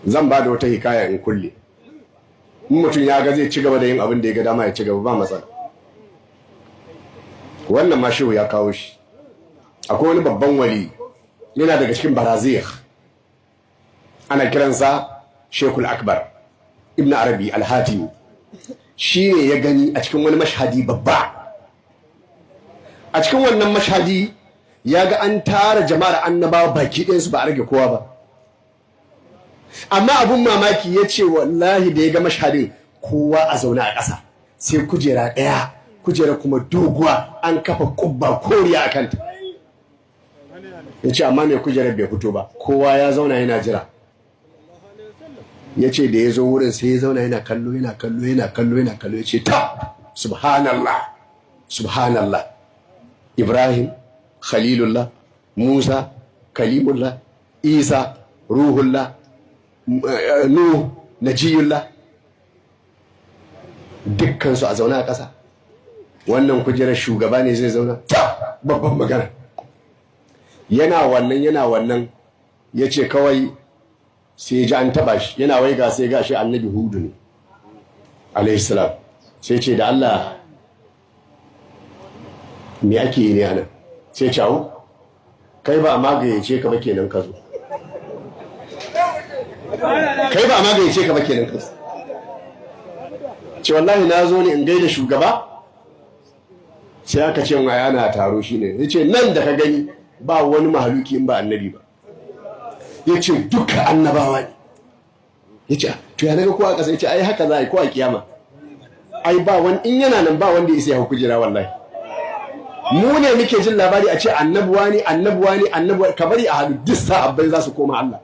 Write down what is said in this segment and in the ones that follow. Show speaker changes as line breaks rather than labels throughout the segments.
Zan ba da wata hikaya in kulle. In mutum ya ga zai ci gaba da yin abin da ya ga dama ya ci gaba, ba matsala. Wannan ma shehu ya kawo shi. Akwai wani babban wali, yana daga cikin barazih, ana kiransa Shekul Akbar Ibn Arabi Al-Hatimi. Shi ne ya gani a cikin wani mashhadi babba. A cikin wannan mashhadi ya ga an tara jama'ar annabawa baki ɗayansu, ba a rage kowa ba. Amma abun mamaki, ya ce wallahi da ya ga mashhadin, kowa a zaune a ƙasa, sai kujera ɗaya, kujera kuma doguwa, an kafa kubba koriya a kanta. Ya ce amma mai kujerar bai fito ba, kowa ya zauna yana jira. Ya ce da ya zo wurin sai ya zauna yana kallo, yana kallo, yana kallo, yana kallo. Ya ce ta subhanallah, subhanallah, Ibrahim Khalilullah, Musa Kalimullah, Isa Ruhullah, Nuh Najiyullah, dukkansu a zaune a ƙasa. Wannan kujerar shugaba ne zai zauna? Ta babban magana. Yana wannan, yana wannan, ya ce kawai sai ji an taba shi. Yana waiga sai ga shi Annabi Hudu ne alaihi salam. Sai ce, "Da Allah, me ake yi ne anan?" Sai ce, "Au, kai ba a magayyace ka ba kenan ka zo. Kai ba a magayyace ka ba kenan ka zo." Ce, "Wallahi na zo ne in gaida shugaba, sai aka ce wa yana taro." Shine ya ce, "Nan da ka gani ba wani mahaluki in ba annabi ba." Ya ce, "Duka annabawa ne." Ya ce, "To ya naga kowa a ƙasa?" Ya ce, "Ai haka za a yi ko a kiyama. Ai ba wani in yana nan, ba wanda ya isa ya hau kujera. Wallahi mu ne muke jin labari a ce annabuwa ne, annabuwa ne, annabuwa. Ka bari a hadu, duk sahabbai za su koma Allah.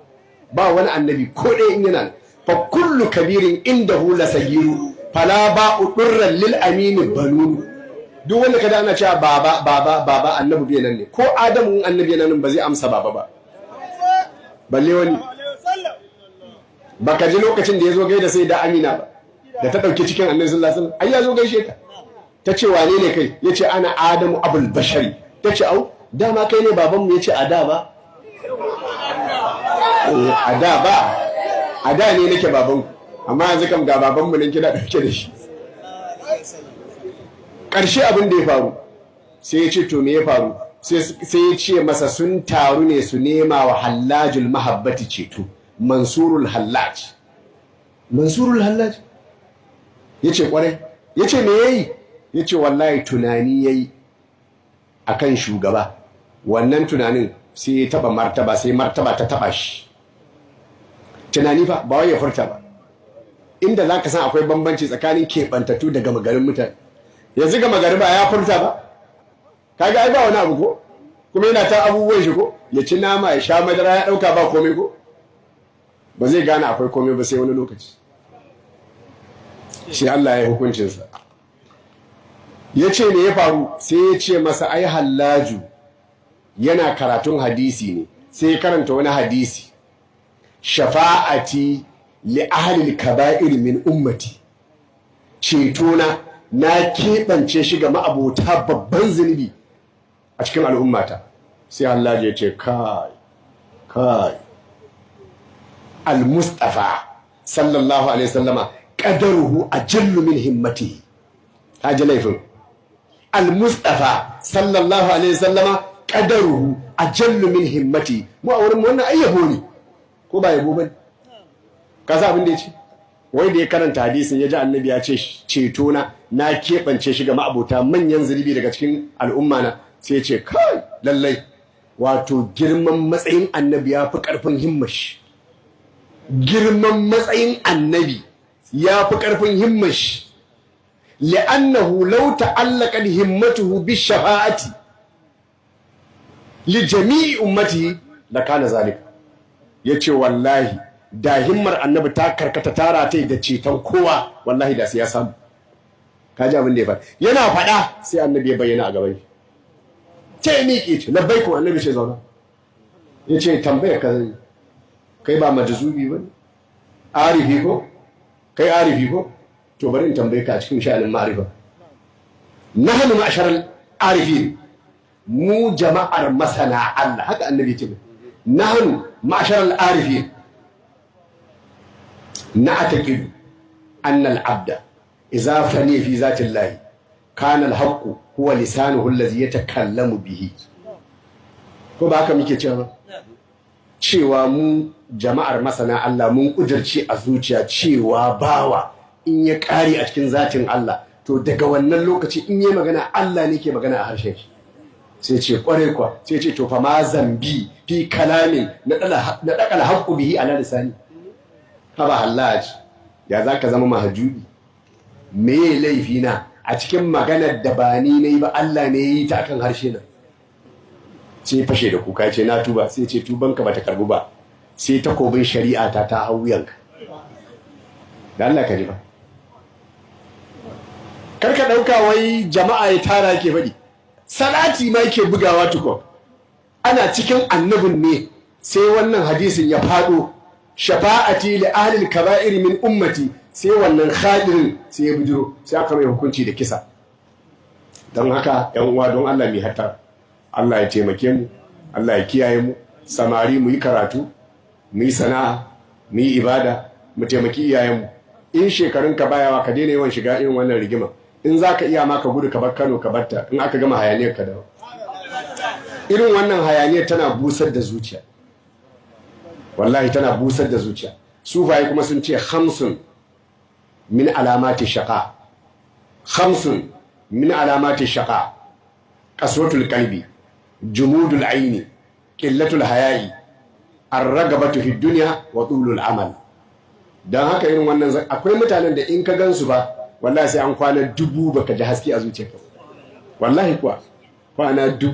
Ba wani annabi ko ɗaya in yana nan. Fa kullu kabirin indahu la sagiru, fala ba'u durran lil amini banun." Duk wanda kada ana cewa baba, baba, baba, annabi bai nan ne. Ko Adamu, in annabi yana nan, ba zai amsa baba ba, balle wani. Baka ji lokacin da ya zo gaida sai da Amina ba, da ta ɗauki cikin Annabi sallallahu alaihi wasallam? Ai ya zo gaishe ta, ta ce, "Wane ne kai?" Ya ce, "Ana Adamu abul bashari." Ta ce, "Au, dama kai ne babanmu?" Ya ce, "A da ba. A da ba, a da ne nake babanku, amma yanzu kam ga babanmu nan kina ɗauke da shi." Ƙarshe abin da ya faru, sai ya ce, "To me ya faru?" Sai ya ce masa, sun taru ne su nema wa Hallajul Mahabbati ceto, Mansurul Hallaj. Mansurul Hallaj? Ya ce, "Kwarai." Ya ce, "Me yayi?" Ya ce, "Wallahi tunani yayi akan shugaba. Wannan tunanin sai ya taba martaba, sai martaba ta taba shi." Tunani fa, ba wai ya furta ba. Inda za ka san akwai bambanci tsakanin keɓantattu da gama garin mutane. Yanzu gama gari ba ya furta ba, kaga ai ba wani abu ko, kuma yana ta abubuwan shi, ko ya ci nama, ya sha madara, ya ɗauka ba komai, ko ba zai gane akwai komai ba sai wani lokaci. Shi Allah ya yi hukuncinsa. Ya ce, "Me ya faru?" Sai ya ce masa, ai Hallaju yana karatun hadisi ne, sai ya karanta wani hadisi, "Shafa'ati li ahlil kaba'ir min ummati", cetona na keɓance shi ga ma'abota babban zunubi a cikin al'ummata. Sai Allah ya ce, "Kai, kai, Al-Mustafa sallallahu alaihi wasallama qadaruhu ajallu min himmatihi." Haji laifin. Al-Mustafa sallallahu alaihi wasallama qadaruhu ajallu min himmati. Mu a wurin wannan ai yabo ne, ko ba yabo bane? Ka sa abin da ya ce? Wai da ya karanta hadisin, ya ji Annabi ya ce, "Ceto na na keɓance shi ga ma'abota manyan zunubi daga cikin al'umma na", sai ya ce, "Kai, lallai wato girman matsayin Annabi ya fi ƙarfin himmashi. Girman matsayin Annabi ya fi ƙarfin himmashi. Li'annahu law ta'allaqat himmatuhu bi shafa'ati li jami'i ummatihi lakana zalika." Yace, "Wallahi da himmar Annabi ta karkata ta rataye da ceton kowa, wallahi da sai ya samu." Kaji abin da ya faɗa. Yana faɗa sai Annabi ya bayyana a gaban shi. Ce miƙe ce, "Labbaikum." Annabi ce, "Zauna." Ya ce, "Tambaya ka zan, kai ba majazubi ba ne, arifi ko? Kai arifi ko? To bari in tambaye ka a cikin sha'anin ma'arifa. Nahnu ma'sharal arifin", mu jama'ar masana Allah, haka Annabi ce, "Nahnu ma'sharal arifin." Na ataqidu anna al-abda idza fani fi zati llahi kana al-haqqu huwa lisanuhu allazi yatakallamu bihi. Ko ba haka muke cewa ba? Cewa mu jama'ar masana Allah mun kudirce a zuciya cewa bawa in ya kare a cikin zatin Allah, to daga wannan lokaci in yi magana Allah ne ke magana a harshen shi. Sai ce kware kwa, sai ce to fa ma zambi fi kalamin na dakal haqqu bihi ala lisani. Haba hallaj, ya zaka zama mahajubi? Me laifi na a cikin maganar da ba ni nayi ba, Allah ne yi ta akan harshe na. Sai fashe da kuka, ce na tuba. Sai ce tubanka bata karbu ba, sai takobin shari'a ta ta hau wuyanka. Da Allah ka ji ba. Kar ka dauka wai jama'a ya tara ke faɗi. Salati ma yake bugawa tukun. Ana cikin annabin ne sai wannan hadisin ya faɗo, shafa'ati li ahli al-kaba'ir min ummati, sai wannan khadirin sai ya bujiro, sai aka mai hukunci da kisa. Don haka yan uwa, don Allah mai hatta, Allah ya taimake mu, Allah ya kiyaye mu. Samari mu yi karatu, mu yi sana'a, mu yi ibada, mu taimaki iyayenmu. In shekarunka bayawa, ka daina yawan shiga irin wannan rigima. In za ka iya ma ka gudu ka bar Kano ka barta, in aka gama hayaniyar ka dawo. Irin wannan hayaniyar tana busar da zuciya, wallahi tana busar da zuciya. Sufaye kuma sun ce 5 min alamati shaqa, 5 min alamati shaqa: qaswatul qalbi, jumudul aini, qillatul haya'i, ar-ragabatu fid dunya wa tulul amal. Dan haka irin wannan akwai mutanen da in ka gansu ba, wallahi sai an kwana 1000 baka ji haske a zuciyarka. Wallahi kuwa kwana 1000.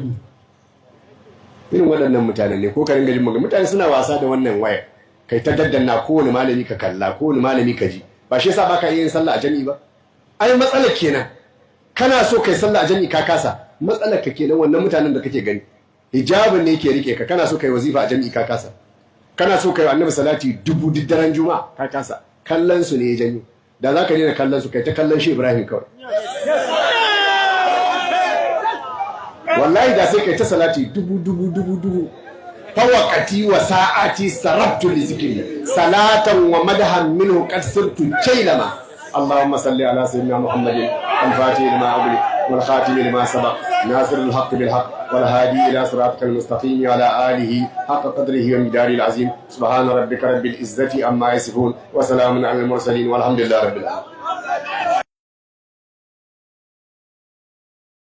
Irin waɗannan mutanen ne ko ka ringa jin magana. Mutane suna wasa da wannan waya, kai ta daddanna kowane malami ka kalla, kowane malami ka ji. Ba shi yasa baka yin sallah a jami'i ba? Ai matsalar kenan. Kana so kai sallah a jami'i ka kasa, matsalar ka kenan. Wannan mutanen da kake gani, hijabin ne yake rike ka. Kana so kai wazifa a jami'i ka kasa, kana so kai annabi salati 1000 duk daren juma'a ka kasa. Kallon su ne ya janyo. Da za ka daina kallon su, kai ta kallon shi Ibrahim kawai. Wallahi da sai kai ta salati 1000 1000 1000 1000. Fawaqati wa sa'ati sarabtu li zikri salatan wa madahan minhu qad sirtu jailama. Allahumma salli ala sayyidina Muhammadin al-fatih lima ughliq wal khatim lima sabaq nasir al-haqq bil haqq wal hadi ila siratikal mustaqim wa ala alihi haqqa qadrihi wa miqdarihi al-azim. Subhana rabbika rabbil izzati amma yasifun wa salamun alal mursalin walhamdulillahi rabbil alamin.